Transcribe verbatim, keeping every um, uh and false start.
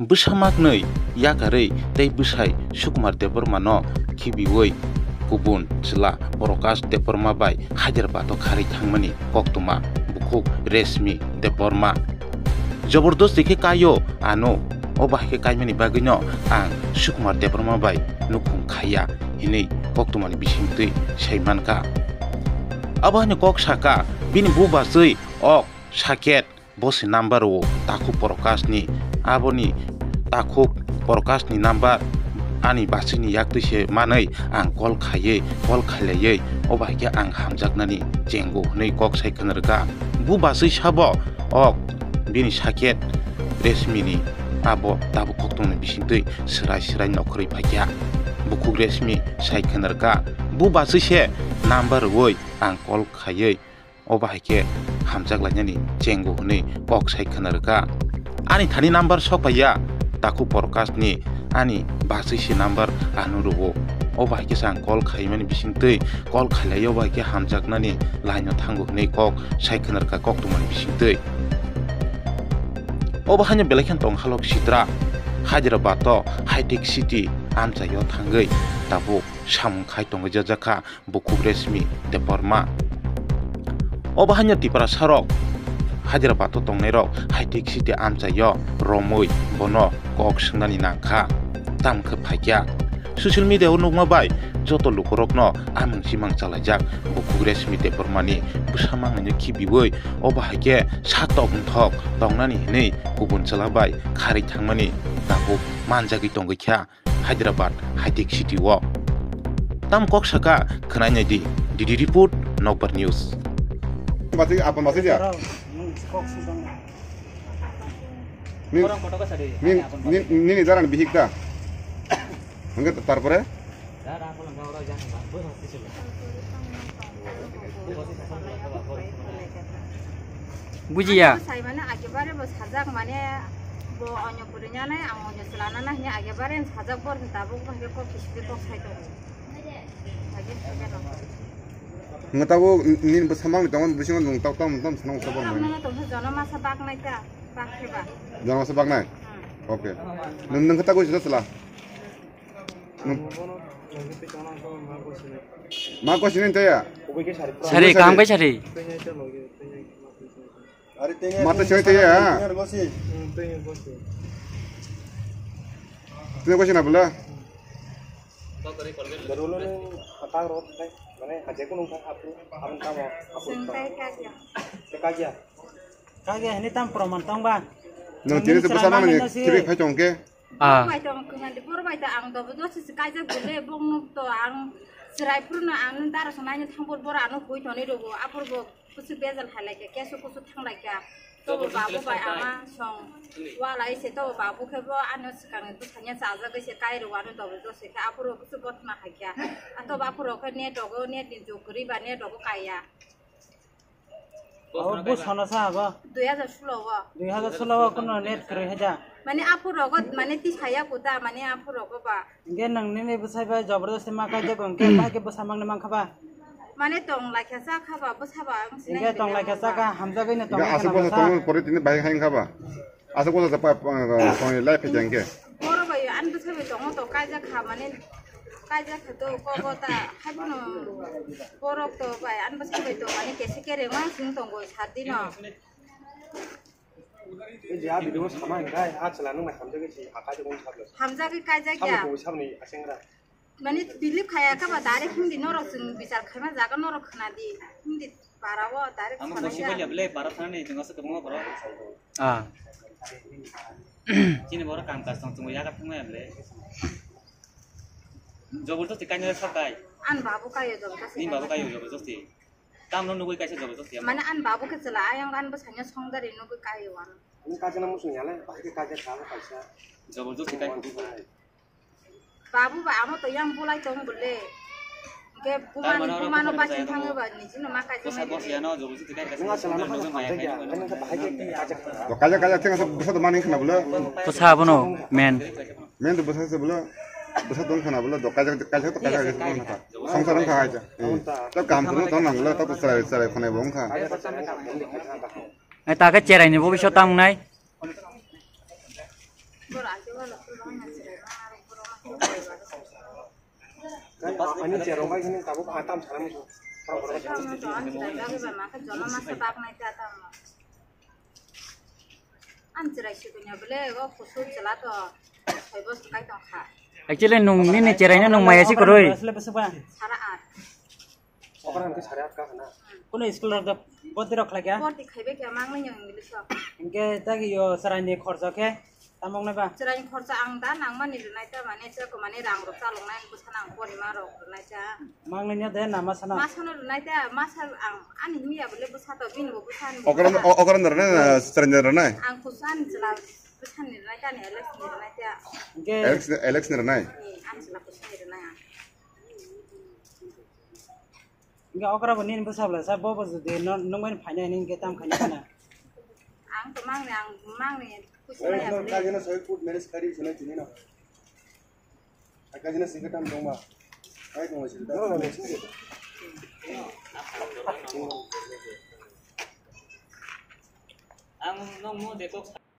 Bwsa maknwi yakarwi tei bwsai Sukumar Debbarmano khibiwi kubun chwla Prakash Debbarma bai Hyderabad-o kharwi thangmani koktwma bukhuk Reshmi Debbarma. Jobordosti khe kaio ano, o bahai khe kaimani bagwino ang Sukumar Debbarma bai nukhung khaiya hinwi koktwmani bisingtwi sai mankha. Abo haino kok saka bini bubaswi ok Saket. Bo se number o takhuk Prakash ni, aboni takhuk Prakash ni number ani bachwi ni yaktwi se manwi ang call khaiwi, call khailaiwi, o bahai khe ang hamjaknani chengo hwnwi kok sai khwnarwkha. Bu bachwi sabo, ok, bini Saket Reshmi ni abo tabuk koktwmani bisingtwi swrai swrai nokhorwi phaikha. Bukhuk Reshmi sai khwnarwkha, bu bachwi se number rwwi ang call khaiwi, o bahai khe hamjak lainani chengo hwnwi kok sai khwnarwkha. Ani thani number sok paiya, takhuk Prakash ni ani bachwi se number ano rwo. O bahai khe se ang call khaimani bisingtwi call khailai, o bahai khe hamjaknani line o thango hwnwi kok sai khwnarwkha koktwmani bisingtwi. O bahaino belai kheno tong halok sitra Hyderabad o Hitech City amchaio thangwi tabuk samung khai tongwi jakha. Bukhuk Reshmi Debbarma. O bahaino Tiprasarok Hyderabad-o tongnairok Hitech City amchaio romwi bono kok swngnani nangkha, tamo khe phaikha. Social media-o nukma bai joto lukurokno amung chimang chalaijak bukhuk Reshmi Debbarmani bwsa mangnaino khibiwi o bahai khe satok wngthok tongnani hwnwi kubun chwla bai kharwi thangmani tabuk manjagwi tongwi kha. Hyderabad Hitech City o. Tam kok saka khwnai nai di, D D report, Nokbar News. Basi, apa masih dia? Ni, ni, ni, ni jalan bihik ta. Enggak, tarpore? Bujiya. Ani bwsai mane agibare bo sajak mane bo onyo purinya nai ang onyo chwlana nai hwnwi agibare sajak bor tabuk bo hwnwi kok kiside kok sai tongo. Age khe no. Nung tabuk nini bwsa mangni tongo bisingo nung tok tom tom sanang sabor mane. Nang tong jono masa bak nai ta bak khe ba. Jono masa bak nai. Hmm. Okay. Nung nung kata ko sila sila. Ma ko sini taya? Sari, kaham kai sari. Mata sini taya? Tanya ko sini bela? Sengkai kagya. Kagya, ini tam proman tong ba? Nung tini tu bersama ni, tiri khai tong ke? Ah. Bai tong kwngan di bor bai ta ang dobo dosi se kaijak bole bong nuk to ang serai phuru no ang dara so naini thang bor bor ano hui toni rogo apor bo kusu bejal halai ke kesu kusu thang lai ka to babu bai ama song wa lai se to babu ke bo ano sikang tu thanya sa ja ke se kai ro ano dobo dosi ke apor bo kusu bot na hai ka ato ba apor ke ne dogo ne din jokri ba ne dogo kaya. Abo bo sana sa abo? Dui hajar sulo o. Dui hajar sulo o kuno net kwrwi hai da? Mane aphuru rogo mane tisaya kuda mane aphuru rogo ba. Hingke nang nini bwsai bai jabardasti ma kai jago hingke bahai khe bwsa mangni mankha ba? Mane tong laikha cha kha ba bwsa ba ang sinai. Hingke tong laikha cha kha hamjagwi no tong. Hingke aswk bwsa tong pore tini bahai hai wngkha ba? Aswk bwsa pa, pa, pa, lai phi jang khe. Boro bai an bwsa bai tongo to kaijak kha mane kaijak kha to ko ko ta hai bono borok to bai an bwsa bai to mane kesi kere ma sing tongo sat dino. E je a video sama hingkai a chwla nung bai hamjagwi si akai de gon sablo. Hamjagwi kaijak ya. Sablo sabni asengra. Mane believe khaya kha ba direct hindi norok chwng bichar khaima jaga norok khna di. Hindi para o direct. Amo sana bosi ya. Bole para sana ni jeng asa kebang boro. Ah. Chini boro kam kas tong chungo yaga thangma ya bole. Jobor to tikai na sakai. An babu kayo jobor to. Ni babu kayo jobor to. Tam no nugui kaisa jobor to. Mane an babu ke chwla ayang an bo sanya songdari nugui kayo an. Ni kaisa na musung ya le, bahai ke kaisa kha kaisa. Jobor to tikai. Babu ba amo to yang bulai tong bole. Ke bumano bumano bachin thango ba ni jino ma kai. Kosa bosi ano jobo juti kai. Kaja kaja thing asa busa to mani khna bole. Kosa abono men. Men to busa se bole. Busa tong khna bole do kaja kaja to kaja kaja. Songsar ang kha kaja. To kam to tong nang bole to sarai sarai khone bong kha. Ai ta khe cherai ni bo biso tam nai. Borok ake wala borok wngya chwrai ma aro borok ma khe koi ba. Ani chero bai khini tabuk atam sana musu. Borok wngya to ani chwrai bagwi ba ma khe jono masa bak nai ta tamo. Ani chwrai sikunya bele o kusuk chwla to soi boso kai tong kha. Actually nung nini chwrai no nung maya si koroi. Sara at. Okra hwnkhe sare atka hwna. Kuno school rok da boti rok khlai kha? Boti khaibai kha, mangli yang English rok. Hwnkhe tagi yo chwraini khorcha khe tamok nai ba? Chwraini khorcha ang da nangmani rwnai ta, mane chwraiko mane rang rok chalok nai, bwsa nang porima rok rwnai ta. Mangli nya de na masa na? Masa no rwnai ta, masa ang ani miya bole bwsa to, bini bo bwsa ni. Okra, o-, okra ni rwnai na chwraini rwnai? Ang kusa ni chwla bwsa ni rwnai ta, ni Alex ni rwnai ta. Hwnkhe Alex, Alex ni rwnai? Ni, ang chwla kusa ni rwnai ang. Hingke okra bo nini bwsa bwla sa bo bo jodi no nung bai phainai hini hingke tam khainai khna. Ang to mangni, ang mangni kusi maya bwle. Kajina sai food manage kari sunai tini no. Kajina singke tam dong ma. Ai dong singke tam. Ang nung mo de kok.